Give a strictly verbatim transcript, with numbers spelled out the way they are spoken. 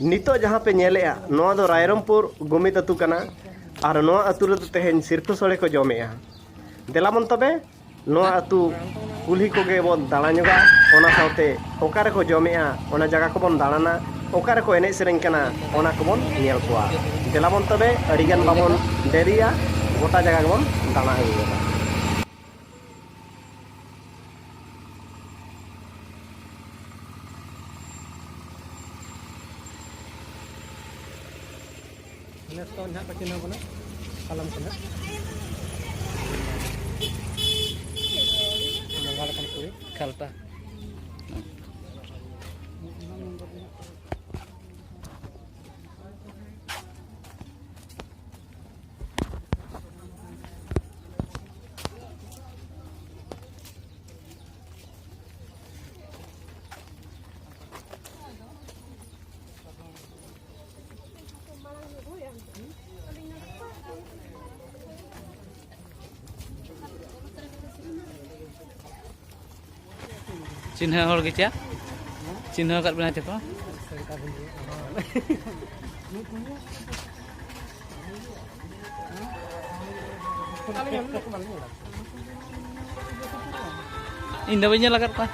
ᱱᱤᱛᱚᱜ ᱡᱟᱦᱟᱸ ᱯᱮ ᱧᱮᱞᱮᱜᱼᱟ, ᱱᱚᱣᱟ ᱫᱚ ᱨᱟᱭᱨᱚᱝᱯᱩᱨ ᱜᱩᱢᱤᱫ ᱟᱹᱛᱩ ᱠᱟᱱᱟ᱾ ᱟᱨ ᱱᱚᱣᱟ ᱟᱹᱛᱩ ᱨᱮᱫᱚ ᱛᱮᱦᱮᱧ ᱥᱤᱨᱯᱷᱟᱹ ᱥᱳᱲᱮ ᱠᱚ ᱡᱚᱢᱮᱜᱼᱟ᱾ ᱫᱮᱞᱟ ᱵᱚᱱ ᱛᱚᱵᱮ, ᱱᱚᱣᱟ ᱟᱹᱛᱩ ᱠᱩᱞᱦᱤ ᱠᱚᱜᱮ ᱵᱚᱱ ᱫᱟᱬᱟ ᱧᱚᱜᱟ, ᱚᱱᱟ ᱥᱟᱶᱛᱮ ᱚᱠᱟ ᱨᱮᱠᱚ ᱡᱚᱢᱮᱜᱼᱟ, ᱚᱱᱟ ᱡᱟᱭᱜᱟ ᱠᱚᱵᱚᱱ ᱫᱟᱬᱟᱱᱟ, ᱚᱠᱟ ᱨᱮᱠᱚ ᱮᱱᱮᱡ ᱥᱮᱨᱮᱧ ᱠᱟᱱᱟ, ᱚᱱᱟ ᱠᱚᱵᱚᱱ ᱧᱮᱞ ᱠᱚᱣᱟ᱾ ᱫᱮᱞᱟ ᱵᱚᱱ ᱛᱚᱵᱮ, ᱟᱹᱰᱤᱜᱟᱱ ᱵᱟᱵᱚᱱ ᱫᱮᱨᱤᱭᱟ, ᱜᱚᱴᱟ ᱡᱟᱭᱜᱟ ᱜᱮᱵᱚᱱ ᱫᱟᱬᱟ ᱟᱹᱜᱩᱭᱟ᱾ ᱱᱮᱥ ᱠᱚ ᱱᱟᱦᱟᱜ ᱠᱚ ᱪᱤᱱᱦᱟᱹᱣ ᱵᱚᱱᱟ, ᱠᱟᱞᱚᱢ ᱠᱚ ᱱᱟᱦᱟᱜ᱾ ᱵᱚᱸᱜᱟ ᱞᱮᱠᱟᱱ ᱠᱩᱲᱤ᱾ ᱠᱷᱟᱞᱴᱟ᱾ ᱪᱤᱱᱦᱟᱹ ᱦᱚᱲ ᱜᱮ ᱪᱮ? ᱪᱤᱱᱦᱟᱹ ᱟᱠᱟᱫ ᱵᱮᱱᱟ ᱪᱮ ᱠᱚ? ᱤᱧ ᱫᱚ ᱵᱟᱹᱧ ᱧᱮᱞ ᱟᱠᱟᱫ ᱠᱚᱣᱟ᱾